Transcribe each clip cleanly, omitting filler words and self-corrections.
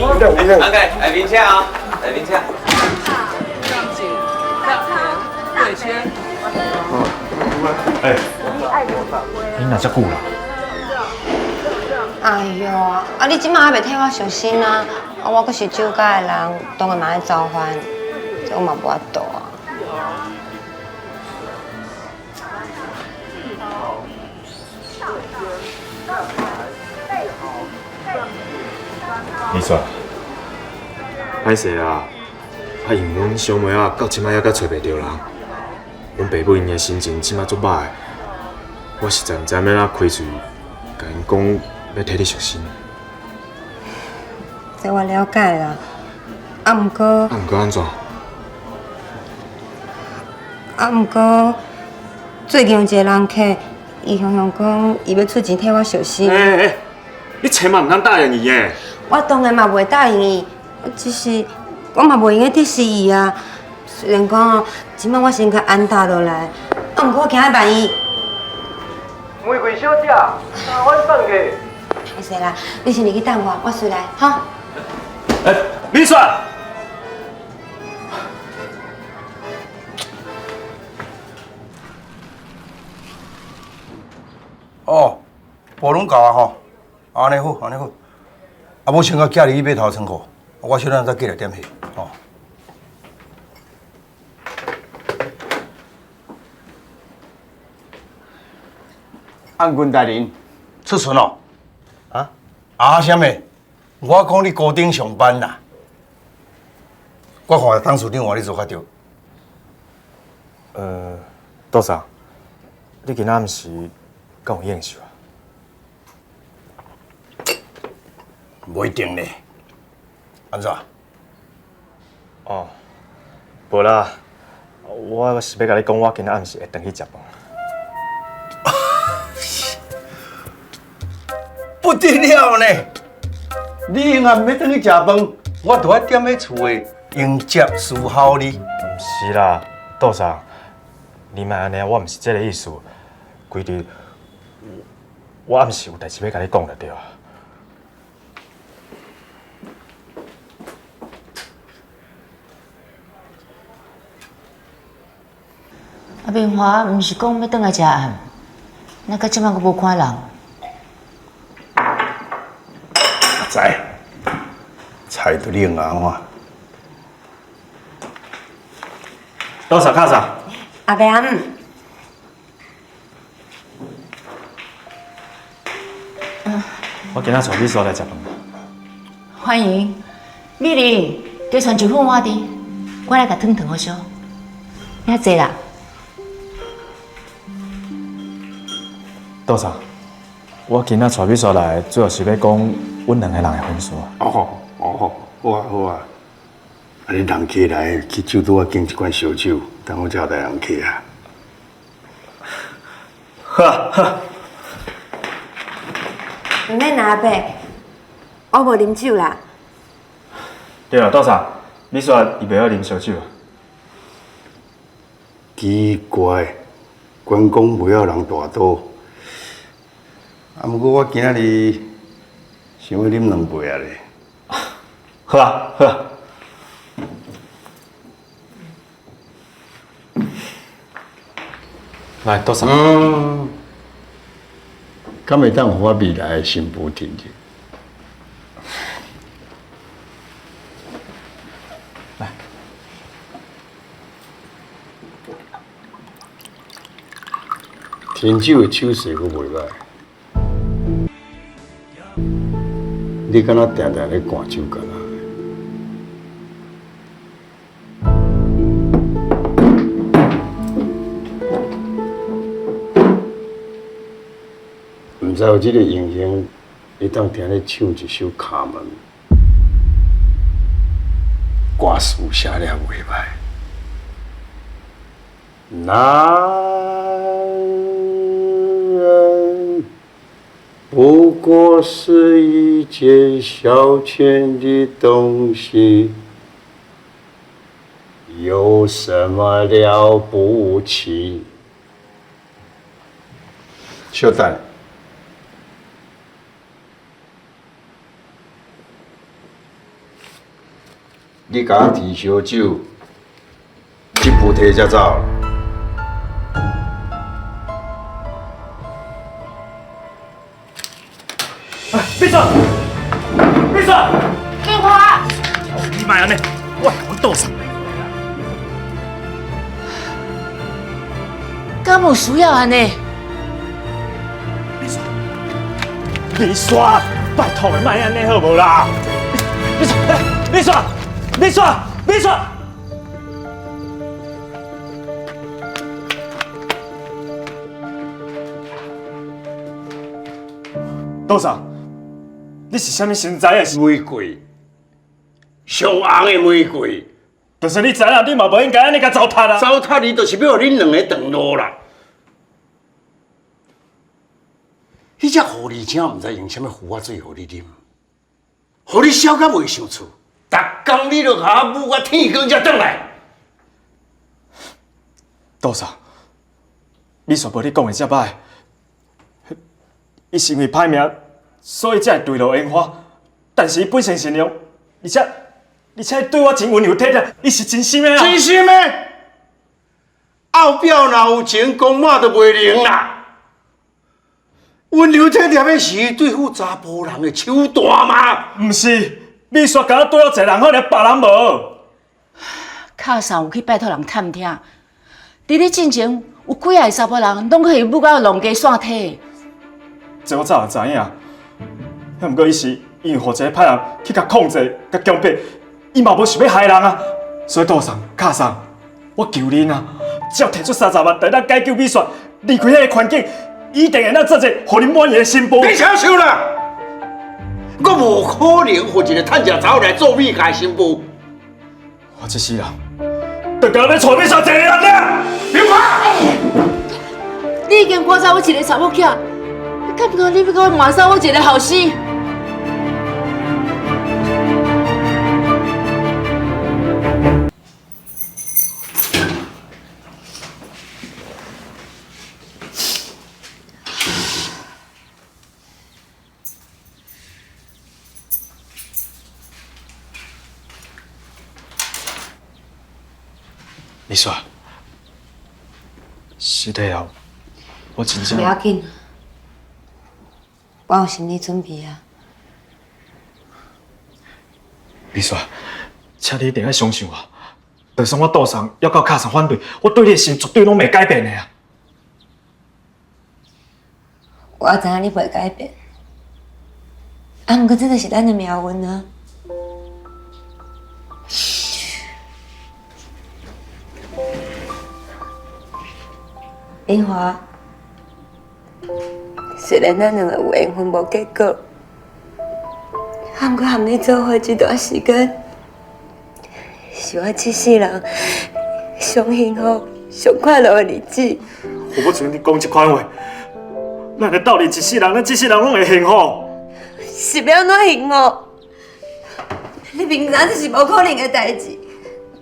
OK，來賓請哦，來賓請。哎，你哪遮久啦？哎喲，啊你這馬還袂替我傷心啊？啊我閣是酒家的人，當然嘛愛走番，這我嘛無法度啊。你說，歹勢啊，啊因為阮小妹仔到這擺猶閣揣袂著人，阮爸母𪜶的心情這擺足歹，我實在毋知欲按怎開喙，共𪜶講欲替你贖身。這我了解啦，啊毋過，啊毋過按怎？啊毋過，最近有一個人客，伊雄雄講伊欲出錢替我贖身。欸欸欸，你千萬毋通答應伊欸！我當然嘛袂答應伊，只是我嘛袂用得敵視伊啊。雖然講這擺我先較安踏落來，啊毋過我驚萬一。玫瑰小姐，三碗送客。歹勢啦，你先入去等我，我隨來，哈。欸，美雪。哦，貨攏夠啊吼，按呢好，按呢好。啊，無先共寄入去碼頭倉庫，我小等再過來點貨，吼。按軍大人，出巡咯？啊？啊，啥物？我講你高頂上班啦。我看董事長話你做較對。杜總，你今仔暗時敢有應酬啊？無一定咧。按怎？哦，無啦，我是欲共你講，我今仔暗時會轉去食飯。不得了呢！你若毋欲轉去食飯，我就愛踮咧厝的迎接伺候你。毋是啦，杜總，你莫按呢，我毋是這个意思。其實，我暗時有代誌欲共你講就對啊。阿明華毋是講欲轉來食暗，哪到這擺閣無看人？阿仔，菜都冷啊！我。多謝卡嫂。阿伯阿姆。我今仔帶美雪來食飯。歡迎，美玲，加傳一份碗佇，我來共燙燙予燒。遐濟啦。杜總，我今仔帶美雪來，主要是欲講阮兩個人的婚事。哦哦，好啊好啊。啊，恁人客來，去酒拄仔敬一罐燒酒，等我招待人客啊。好啊好。毋免啦，阿伯，我無啉酒啦。對啦，杜總，美雪伊袂曉啉燒酒。奇怪，關公袂曉人大刀。啊，毋過我今仔日想欲啉兩杯啊咧。好啊，好啊。來，杜總。嗯。敢會當予我未來的新婦聽著？來。甜酒的手勢閣袂䆀。你敢若定定咧灌酒干啊？毋知有這個榮幸，會當聽你唱一首卡門，歌詞寫了袂䆀。男人不過是一件消遣的東西，有什麼了不起？小等。你共我提烧酒，这步提才走。美雪，美雪，金华，你莫按呢，我会阮倒送。敢有需要按呢？美雪，美雪，拜托的，莫按呢好无啦？美雪，美雪，美雪，美雪。杜嫂，你是啥物身材的？玫瑰，上红的玫瑰。就算你知影，你嘛无应该按呢共糟蹋啊！糟蹋你，就是欲予恁两个断路啦。彼只狐狸精毋知用啥物符仔水予你啉，予你痟甲袂想厝，逐工你就共我舞到天光才转来。杜嫂，美雪无你讲的遮歹，伊是因为歹命，所以才会坠落烟花。但是伊本性善良，而且伊对我真温柔体贴，伊是真心的啊！真心的，后壁若有情，讲嘛就袂灵啦。温柔体贴的是对付查埔人的手段吗？毋是，美雪敢若对我一个人好，尔别人无。卡桑有去拜托人探听，伫你进前有几仔个查埔人拢去舞到浪家散体。这我早就知影，啊，毋过伊是因为予一个歹人去共控制、共强迫，伊嘛无想欲害人啊。所以杜桑、卡桑，我求恁啊，只要提出30万，就当解救美雪，离开彼个环境，一定会当做一个予恁满意的新妇。别吵笑啦！我无可能予一个趁食查某来做美家新妇。我这世人，就干欲娶美雪一个人尔。刘华，你已经赶走我一个查某囝，你敢毋过你欲阁骂走我一个后生？美雪，死体后，我真正不要紧，我有心理准备啊。美雪，请你一定要相信我。就算我赌送，犹到敲送反对，我对你的心绝对拢袂改变的啊！我知影你袂改变，啊，毋过这就是咱的命运啊。明华，虽然咱两个有缘分无结果，啊，毋过和你做伙这段时间，是我这世人上幸福、上快乐的日子。我无像你讲这款话，咱会斗阵一世人，咱这世人拢会幸福。是欲按怎幸福？你明知这是无可能的代志，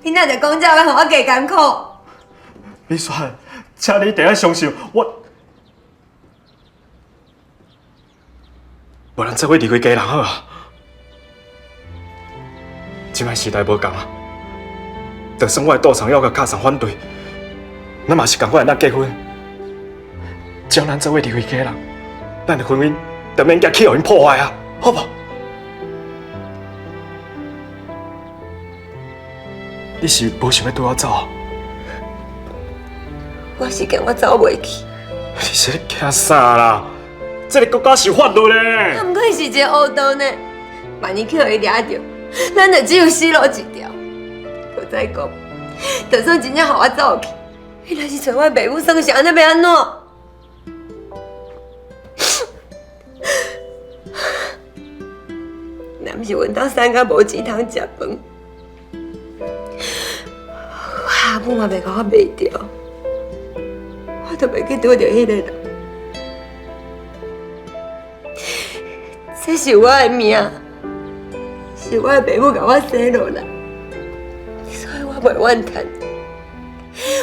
你哪会讲这话，予我加艰苦？美雪，请你一定要相信我，无咱做伙离开家人好啊。这摆时代无仝啊，就算我的赌场要共敲送反对，咱嘛是仝款会当结婚。只要咱做伙离开家人，咱的婚姻就免惊去予𪜶破坏啊，好无？你是无想欲缀我走？我是惊我走袂去。你是咧惊啥啦？这个国家是法律咧。啊，毋过伊是一个乌道呢，万一去予伊掠著，咱就只有死路一条。阁再讲，就算真正予我走去，伊若是揣我爸母算是按呢欲按怎？若毋是阮兜瘦甲无钱通食饭，我阿母嘛袂共我卖掉。我就袂去拄著彼个人，这是我的命，是我的爸母共我生落来，所以我袂怨叹。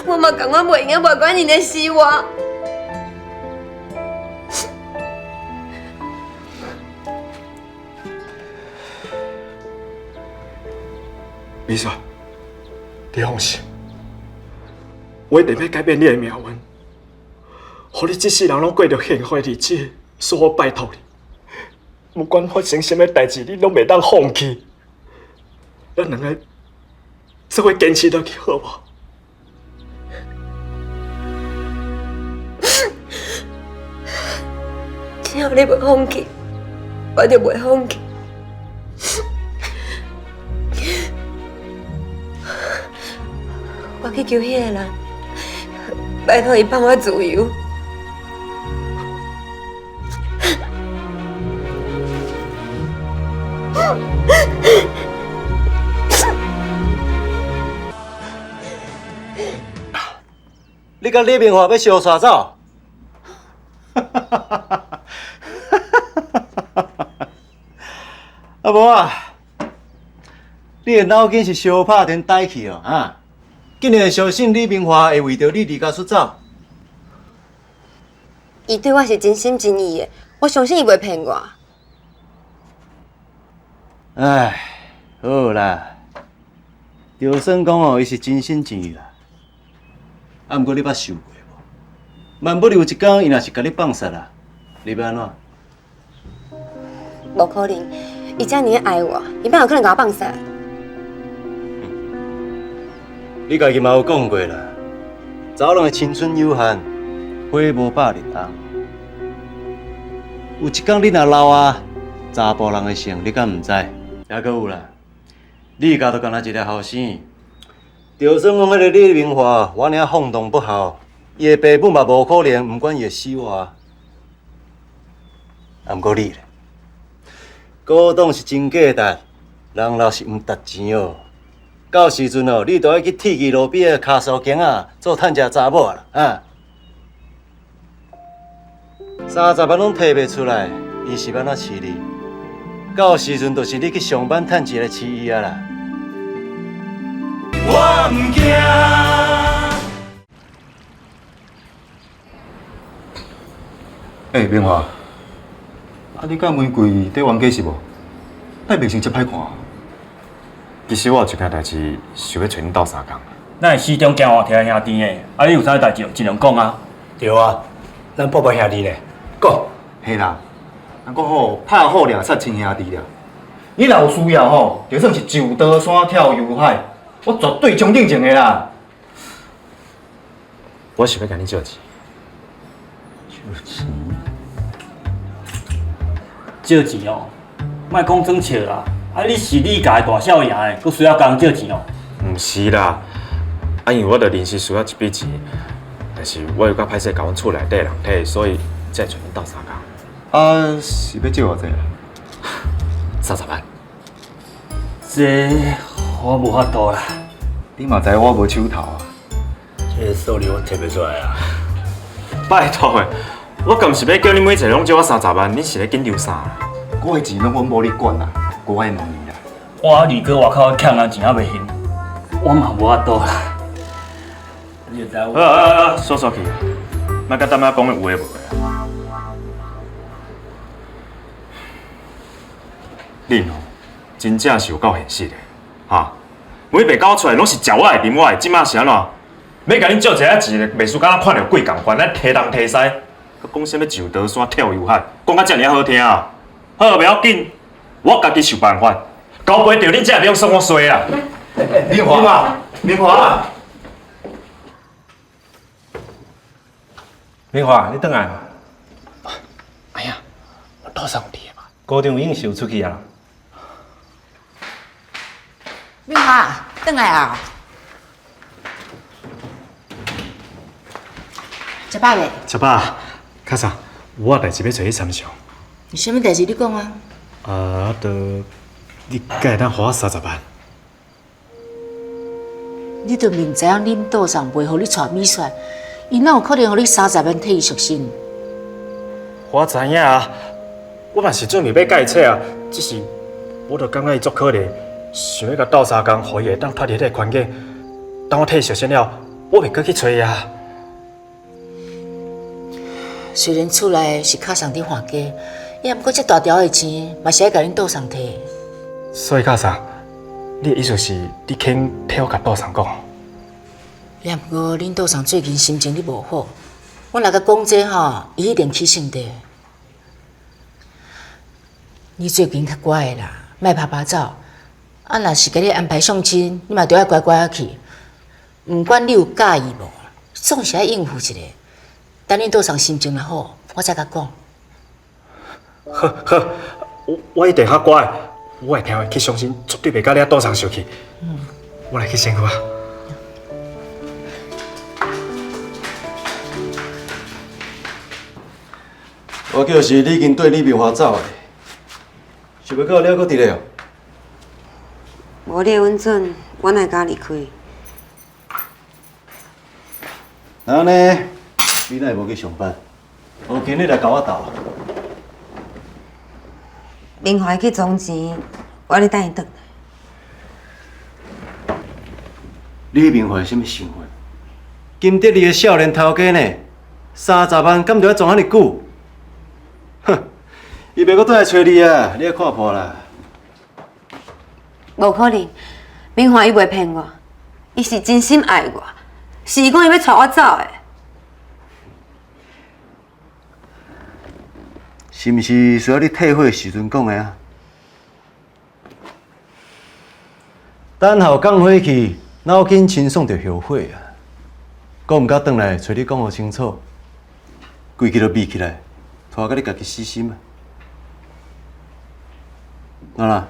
我嘛甘愿袂用得，袂管𪜶的死活。美雪，你放心，我一定欲改变你的命运，予你這世人攏過著幸福的日子。所以我拜託你，不管發生啥物代誌，你攏袂當放棄。咱兩個做伙堅持落去，好無？只要你袂放棄，我就袂放棄。我去求彼个人，拜託伊放我自由。你佮李明華欲相煞走？啊無啊，你的腦筋是相拍電呆去哦，啊！竟然會相信李明華會為著你離家出走？伊對我是真心真意的，我相信伊袂騙我。唉，好啦，就算講哦，伊是真心真意啦。啊，毋過你捌想過無？萬不利有一工，伊若是共你放殺啦，你欲按怎？無可能，伊遮爾愛我，伊哪有可能共我放殺？你家己嘛有講過啦，查某人的青春有限，花無百日紅。有一工你若老啊，查埔人的性，你敢毋知？抑閣有啦，你家就干焦一个後生，就算講彼个李明華我爾放蕩不孝，伊的爸母嘛無可能毋管伊的死活。啊，毋過你咧，古董是真價值，人老是毋值錢哦。到時陣哦，你就愛去鐵枝路邊的跤數間仔做趁食查某啦，啊！30萬攏提袂出來，伊是欲按怎飼你？到時陣就是你去上班趁錢來飼伊啊啦！我毋驚。欸，明華，啊你佮玫瑰佇冤家是無？你面色遮歹看。其實我有一件代誌想欲揣恁鬥相共。咱會始終行活聽兄弟的，啊你有啥代誌盡量講啊。對啊，咱寶貝兄弟呢，講。嘿啦，人講吼，拍虎掠鱺親兄弟啦。你若有需要吼，就算是上刀山跳油海，我絕對衝頂前的啦。我想欲共你借錢。借錢？借錢哦，莫講裝笑啦。啊！你是你家的大少爺的，閣需要共人借錢哦？毋是啦，啊，因為我著臨時需要一筆錢，但是我又較歹勢共阮厝內底人提，所以才會揣恁鬥相共。啊，是欲借偌濟啦？30萬。這我無法度啦。你嘛知我無手頭啊？這個數字我提袂出來啊！拜託的，我敢毋是欲叫恁每一个攏借我30萬，恁是咧緊張啥？我的錢攏阮某咧管啦，無愛問伊啦。我二哥外口欠人錢猶未還，我嘛無法度啦。你就知好好好，煞煞去，莫閣踮遐講有的無的。恁哦，真正是有夠現實的，哈！每遍交出來攏是食我的、啉我的，這馬是按怎？欲共恁借一下錢，袂輸敢若看著鬼仝款，咱提東提西，閣講啥物上刀山跳油海，講甲遮爾好聽啊！好，袂要緊，我家己想辦法，交袂著恁才會免算我衰啊！明華，明華，明華，你轉來。哎呀，我多少問題嘛？高中已經授出去啊。明華，轉來啊！食飽未？食飽。卡嫂，我有代誌欲揣你參詳。有啥物代誌你講啊？啊，著你敢會當予我30萬？你著明知影恁桌上袂予你娶美雪，伊哪有可能予你30萬替伊贖身？我知影啊，我嘛是準備欲共伊娶啊，只是我著感覺伊足可憐，想欲共鬥相共，予伊會當脫離這個環境。當我替伊贖身了，我袂閣去揣伊啊。雖然厝內是敲送佇寒家，也毋過這大條的錢嘛是愛共恁桌上提。所以卡嫂，你的意思是，你肯替我共杜桑讲？也毋过恁杜桑最近心情咧无好，我若共讲这吼，伊一定起性地。你最近较乖的啦，莫拍拍走。啊，若是共你安排相亲，你嘛著爱乖乖仔去。毋管你有佮意无，总是爱应付一下。等恁杜桑心情若好，我再共讲。好，好，我一定较乖，我会听话去相亲，绝对袂佮你杜桑相气。我来去身躯啊。我叫是你已经缀李明华走的，想袂到你还阁伫咧哦。无你的允准，我哪会敢离开？那按呢，你哪会无去上班？无今日来共我斗。明华去装钱，我咧等伊转来。李明华啥物身份？金德利的少年头家呢？30万敢著爱装遐尔久？哼，伊袂阁转来揣你啊！你爱看破啦。无可能，明华伊袂骗我，伊是真心爱我，是伊讲伊欲带我走的。是毋是需要你退伙的时阵讲的啊？等候降火气，脑筋清爽就后悔啊！阁毋敢转来揣你讲予清楚，规气都眯起来，拖甲你家己死心啊！啊啦，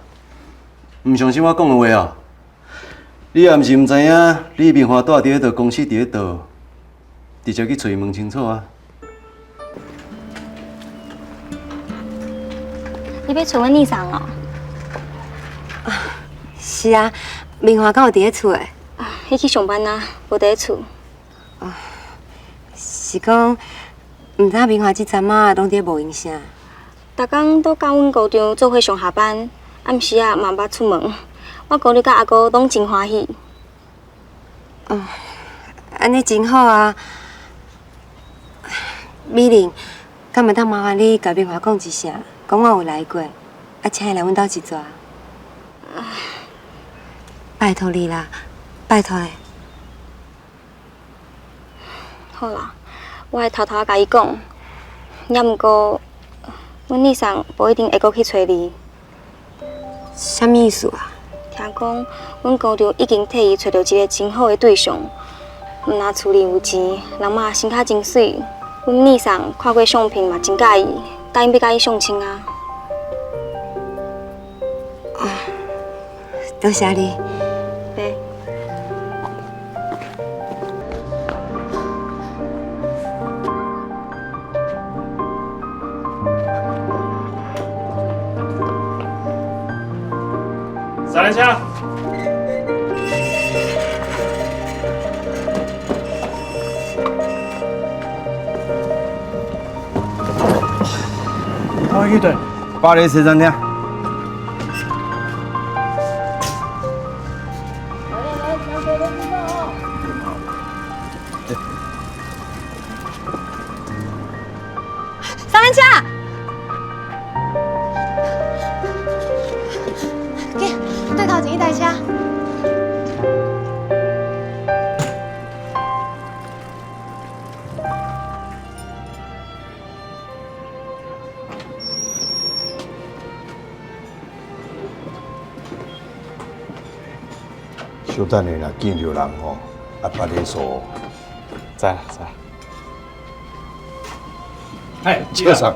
毋相信我讲的话哦？你也毋是毋知影，李明华蹛伫彼度公司伫彼度，直接去揣伊问清楚啊！你欲揣阮二嫂哦？是啊，明华敢有伫咧厝的？啊，伊去上班啊，无伫咧厝。哦，是讲，毋知明华这阵仔拢伫咧无闲啥？逐工都佮阮姑丈做伙上下班，暗时仔嘛毋捌出门。我姑娘佮阿姑拢真欢喜。哦，按呢真好啊。美玲，敢会当麻烦你共明华讲一声，讲我有来过，啊，请伊来阮兜一逝。拜托你啦，拜托咧。好啦，我会偷偷共伊讲。也毋过，阮二嫂无一定会阁去揣你。啥物意思啊？听讲，阮姑丈已经替伊揣著一个真好的对象，毋若厝里有钱，人嘛身躯真媠。阮二嫂看过相片嘛真佮意，答应欲共伊相亲啊。哦，多谢你。伯。三轮车。我去对。巴黎西餐厅。三轮车，给对头前一台车。小等下，若见著人吼，啊，别礼数。知啦知啦。哎，笑啥？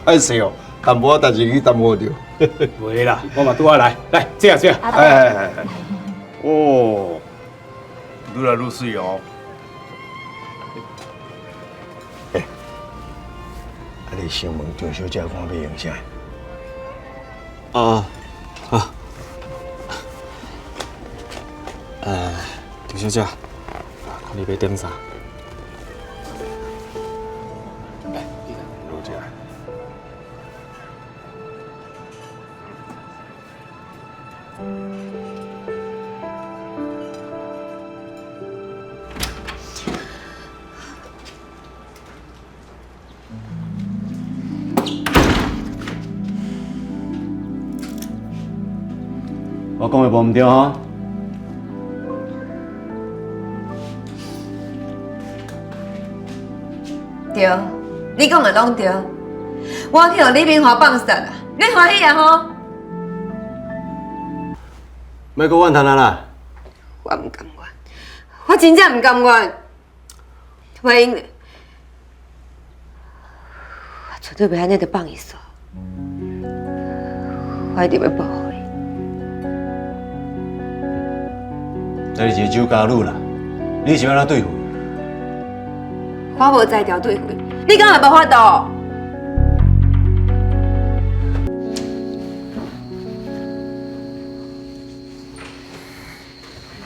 歹势哦，淡薄仔代志去耽误著。袂啦，我嘛拄仔来，来，坐坐。哎哎哎哎。哦，愈来愈媠哦。欸，啊，你先问张小姐看欲用啥？啊，好。张小姐，看你欲点啥？来，多谢。我讲的无毋对吼？对，你讲的拢对。我去予李明华放杀啦，你欢喜啊吼？莫阁怨叹啊啦！我毋甘愿，我真正毋甘愿。怀英，我绝对袂按呢就放伊煞，我一定欲报复伊。这是一个酒家女啦，你是欲按怎对付？我无才调对付伊，你敢会无法度？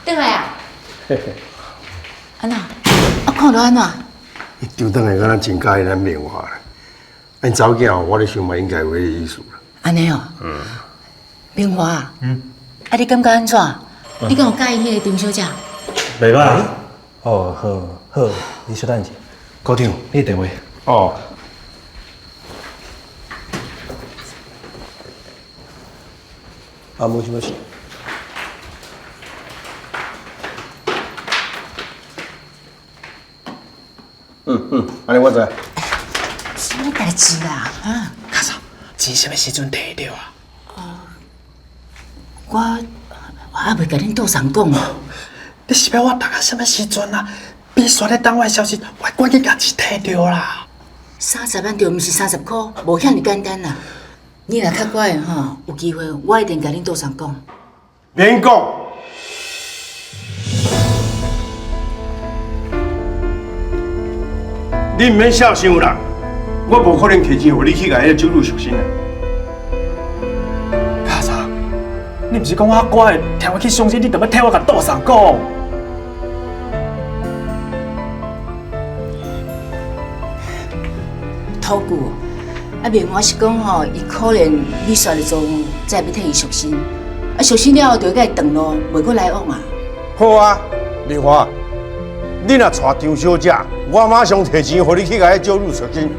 转来啊！按怎？啊，看著按怎？伊张转来敢若真佮意咱明华啦。𪜶查某囝我咧想嘛应该有彼个意思啦。按呢哦。嗯。明华。嗯。啊，你感觉按怎？你敢有佮意彼个张小姐？袂歹。哦，好，好，你稍等一下。股长，你的电话。哦。啊，无事无事。嗯嗯，按呢我知。啥物代志啦？啊？卡嫂，钱啥物时阵提著啊？我还袂共恁杜桑讲哦。你是欲我等到啥物时阵啊？美雪咧等我的消息，我赶紧共钱提著啦。30万著毋是30箍，无遐尔简单啦。你若较乖的吼，有机会我一定共恁杜桑讲。免讲。你毋免痟想啦，我无可能提钱予你去共彼个酒女赎身啊！卡嫂，你毋是讲我乖，听我去相亲，你著欲替我共杜桑讲？土久，啊，明华是讲吼，伊可能美雪的做才欲替伊赎身，啊，赎身了后就会共伊断路，袂阁来往啊。好啊，明华，你若娶张小姐，我马上提钱予你去共彼少女赎身。